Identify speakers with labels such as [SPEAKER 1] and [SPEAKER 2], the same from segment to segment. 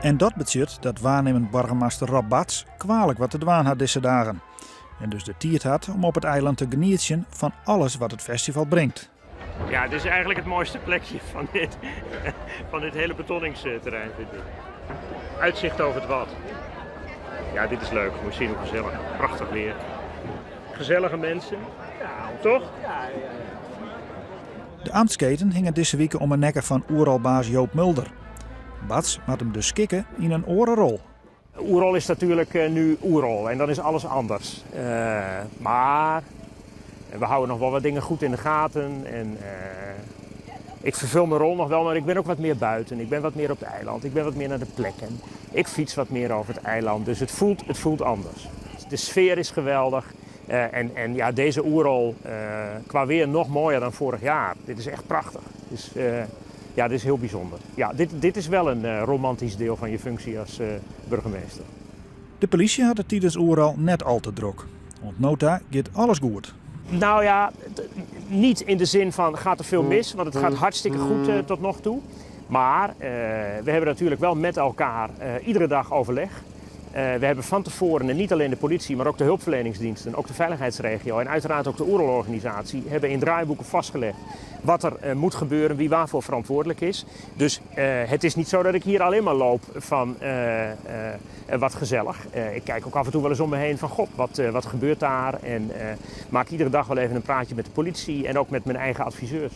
[SPEAKER 1] En dat betsjut dat waarnimmend boargemaster Rob Bats kwalik wat te dwaan hat dizze dagen. En dus de tiid hat om op it eilân te genietsjen fan alles wat it festival bringt.
[SPEAKER 2] Ja, dit is eigenlijk het mooiste plekje van dit, van dit hele betonningsterrein, vind ik. Uitzicht over het Wad. Ja, dit is leuk. Moet je zien hoe gezellig. Prachtig weer. Gezellige mensen. Ja, toch? Ja, ja, ja.
[SPEAKER 1] De amtsketen hinget dizze wike om 'e nekke fan Oerolbaas Joop Mulder. Bats moat him dus skikke yn in oare rol.
[SPEAKER 2] Oerol is natuurlijk eh, nu Oerol en dan is alles anders. Uh, maar we houden nog wel wat dingen goed in de gaten. En, uh, ik vervul mijn rol nog wel, maar ik ben ook wat meer buiten. Ik ben wat meer op het eiland. Ik ben wat meer naar de plekken. Ik fiets wat meer over het eiland. Dus het voelt, het voelt anders. De sfeer is geweldig. Uh, en, en ja, deze Oerol uh, qua weer nog mooier dan vorig jaar. Dit is echt prachtig. Dus uh, ja, dit is heel bijzonder. Ja, dit, dit is wel een romantisch deel van je functie als burgemeester.
[SPEAKER 1] De polysje hat it tidens Oerol net al te drok. Oant no ta giet alles goed.
[SPEAKER 2] Nou ja, niet in de zin van gaat er veel mis, want het gaat hartstikke goed tot nog toe. Maar we hebben natuurlijk wel met elkaar iedere dag overleg. We hebben van tevoren, en niet alleen de politie, maar ook de hulpverleningsdiensten, ook de veiligheidsregio en uiteraard ook de Oerolorganisatie hebben in draaiboeken vastgelegd wat er moet gebeuren, wie waarvoor verantwoordelijk is. Dus het is niet zo dat ik hier alleen maar loop van wat gezellig. Ik kijk ook af en toe wel eens om me heen van god, wat, wat gebeurt daar? En maak iedere dag wel even een praatje met de politie en ook met mijn eigen adviseurs.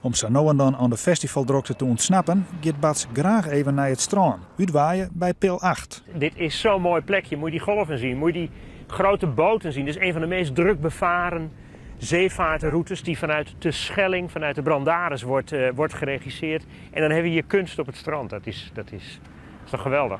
[SPEAKER 1] Om sa no en dan oan de festivaldrokte te ûntsnappen, giet Bats graach even nei it strân, útwaaie by Peal 8.
[SPEAKER 2] Dit is zo'n mooi plekje. Moet je die golven zien, moet je die grote boten zien. Dit is een van de meest druk bevaren zeevaartroutes die vanuit de Schelling, vanuit de Brandaris wordt, wordt geregisseerd. En dan hebben we hier kunst op het strand. Dat is, dat is, dat is toch geweldig.